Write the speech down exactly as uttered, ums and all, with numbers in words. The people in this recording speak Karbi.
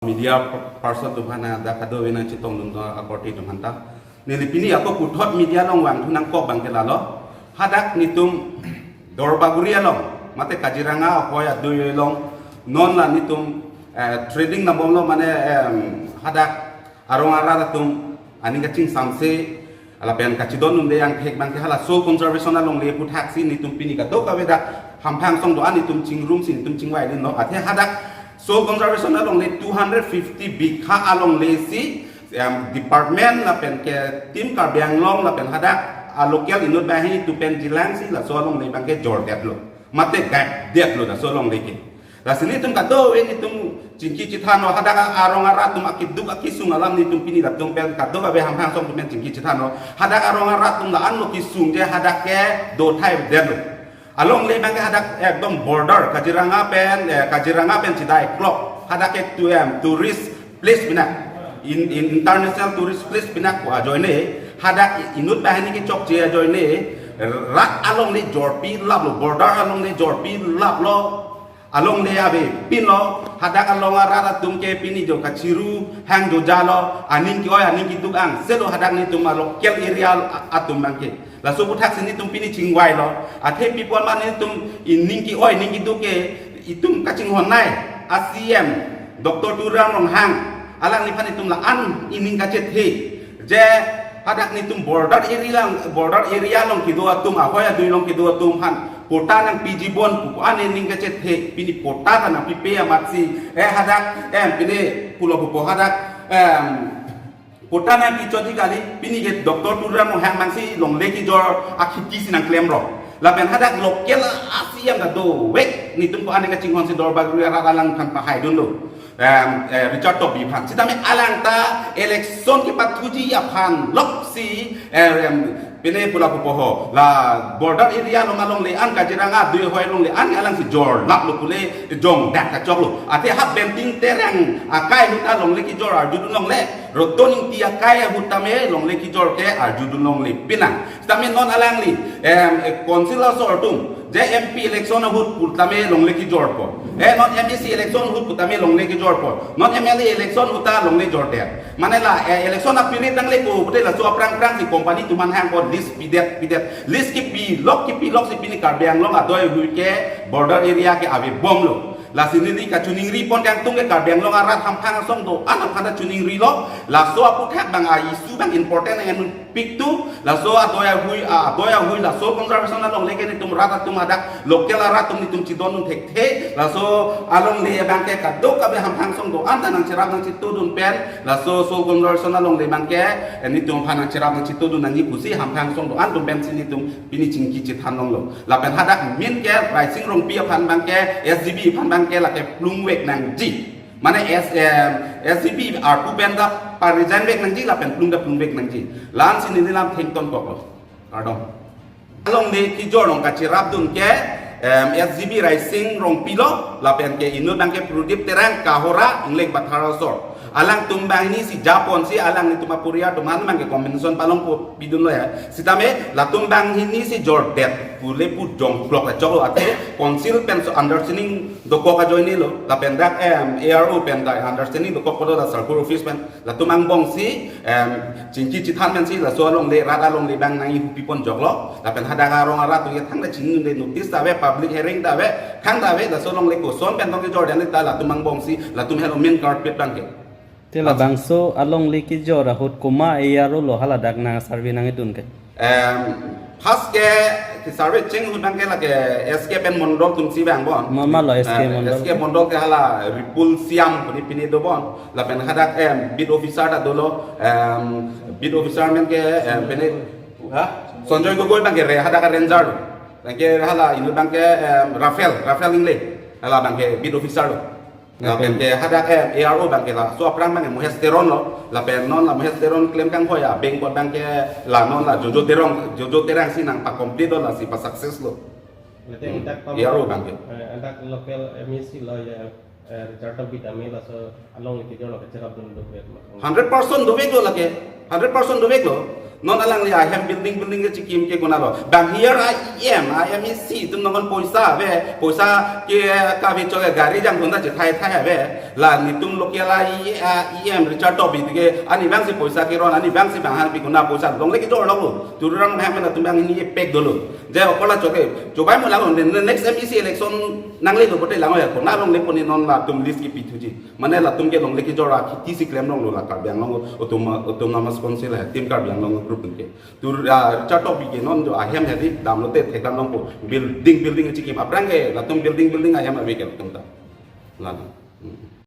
media person atum aphan, dak kadokave nangchetongdun akorte atum aphanta. Neli pini ako puthot media along vangthu nangkok abangke lalo. Hadak netum Dorbaguri along, mate Kaziranga ahoi adui along, non la netum, eh, trading nambomlo, mane, em, hadak arong arat atum aning kachingsamse, lapen kachidondunde angthek abangke hala soil conservation alongle aputhaksi netum pini kadokave dak hamphang asong do-an netum chingrumsi netum chingvai dunlo. Athe hadak soil conservation alongle two hundred fifty bigha alongle si, em, department lapen ke Team Karbi Anglong lapen hadak a local inut banghini atum pen jilangsi laso alongle abangke jordetlo, mate guide detlo laso alongle ke. Lasi netum kadokave netum chingki chethanlo, hadak arong arat atum akeduk akesung alam netum pini latum pen kadokave hamphang asong atum pen chingki chethanlo. Hadak arong arat atum la-anlo kesung je hadak ke do thai detlo. Alongle abangke hadak ekdom border Kaziranga pen, eh, Kaziranga pen chidai klok. Hadak ke tu em tourist place pinak. In, in international tourist place pinak ko ajoine. Hadak inut banghini kechokche ajoine. Rat alongle jorpi laplo, border alongle jorpi laplo. Alongle avepinlo, hadak along arat atum ke pini jo kachiru hang jo jalo, aning ke-oi, aning keduk angselo hadak netum a local area a-, atum abangke. Laso aputhaksi netum pini chingvailo, athe people mane netum ining ke-oi, ining keduk ke, itum kachinghon nai, a C M, Doctor Tuliram Ronghang, alangliphan netum la-an ining kachethe. Je hadak netum border area lang, border area along kedo atum, ahoi adui along kedo atum aphan patta nangpiji bon pu ko-an nening kachethe, pini patta ta nangpipe amatsi, eh, hadak, em, pini pulo pupo hadak, em, patta nangpichotji kali, pini ke Doctor Tuliram Ronghang abangsi longle kejor akhitisi nangklemlo. Lapen hadak local a C M ta dovek, netum ko-an kachinghonsi Dorbaguri arat alangphan pahaidunlo. Em, eh, Richard Tokbi aphan. Sitame alang ta election kepathuji aphan loksi, eh, em, pine pula pupo ho. La border area along alongle an Kaziranga adui ahoi alongle an alangsi jorlaplo pule jongdak kachoklo. Athe ha Benteng Terang akai ahut ta longle kejor arjudun longle. Roton Ingti akai ahut tame longle kejor ke arjudun longle pinang. Sitame non alangli, em, eh, council asor atum, je M P election ahut putame longle kejorpo. Eh, non M A C election ahut putame longle kejorpo. Non M L A election ahut ta longle jordet. Mane la, eh, election apirit nangle ko, pute laso aphrang aphrangsi company atum aphan hangpo list pidet, pidet. List kepilok, kepilok si pini Karbi Anglong adoi ahui ke border area ke avebomlo. Lasi neli kachiningri pon kangtung ke Karbi Anglong arat hamphang asong do-an aphan ta chiningrilo. Laso aputhak abang a issue abang important nang piktu, laso adoi ahui, a, adoi ahui, laso conservation alongle ke netum rat atum hadak, local arat atum netum chidondun thekthe, laso alongle abangke kadokave hamphang asong do-an ta nangcherap nangchitudun pen, laso soil conservation alongle abangke, eh, netum aphan nangcherap nangchitudun nangji pusi hamphang asong do-an atum pensi netum pini chingki chethan longlo. Lapen hadak min ke Raising Rongpi aphan abangke, S G B aphan abangke lake plungvek nangji. Mane S, em, S G B arpu pen ta pa-resign vek nangji lapen plung ta plungvek nangji. La-ansi neli lam thengton koklo. Kardom. Alongle kejor along kacherapdun ke, em, S G B Raising Rongpilo, lapen ke inut abangke Pradip Terang, Kohora, Ingleng Bathar asor. Alangtum banghini si japonsi alanglitum aporiar atum aphan abangke compensation palong po pidunlo ya. Sitame latum banghini si jordet pule pu jongklok kachoklo, athe council pensi understanding dokok ajoinelo, lapen dak, em, A R O pen ta understanding dokok kodo, la circle office pen, latum angbongsi, em, chingki chethan pensi laso alongle, rat alongle abang nangkihupi pon joklo, lapen hadak arong arat atum ke thangta chingdunde, notice ta ave, public hearing ta ave, thangta ave, laso alongle koson pen tong kejor den ta latum angbongsi, latum helo main culprit abangke. Te labangso alongle kejor ahut komat A R O lo haladak nang survey nangdun ke? Em, first ke, ke survey cheng ahut abangke lake S K pen mondol atumsi vangbom. Mama lo S K, em, mondol. S K mondol ke hala Ripul Siam puni pini dobom. Lapen hadak, em, beat officer ta dolo, em, beat officer men ke, em, pini, ha? Sanjoy Gogoi abangke re, hadak ranger lo. Abangke hala inut abangke, em, Rafael, Rafael Ingleng. Hala abangke beat officer lo. Lapen ke hadak, em, A R O abangke laso aphrang abangke Mohesh Teron lo. Lapen non la Mohesh Teron klem kanghoi abeng abot abangke la non la Jojo Terang, Jojo Terang si nangpa-complete lo, lasi pa-success lo. Lapen dak A R O abangke. Eh, dak local M A C lo ya, eh, Richard Tokbi tame laso alongle kejor lo kacherapdun dovek ma? Hundred percent dovek lo lake. Hundred percent dovek lo. Non alangli ahem building building kechikim ke konatlo? Bang here a E M, a M A C atum nongon poisa ave, poisa ke kave chok ke gari jangthun ta chethai thai ave. La netum local a E, a E M Richard Tokbi ke ani bang si poisa keron, ani bang si bang han pi konat poisa longle kejor longlo. Tururang hem atum bang hini pek dolo. Je okola chok ke, chobai mo lang, ne-, next M A C election nangle do pote lang ya, konat longle poni non latum list kepithuji. Mane latum ke longle kejor akhiti si klem longlo la Karbi Anglong Autom-, Autonomous Council ahem, Team Karbi Anglong group ke. Tur, ah, Richard Tokbi ke non jo ahem hedi damlote thekdam longpo. Building, building chikim aphrang ke latum building, building ahem ave ke latum ta. Lalo. Hmm.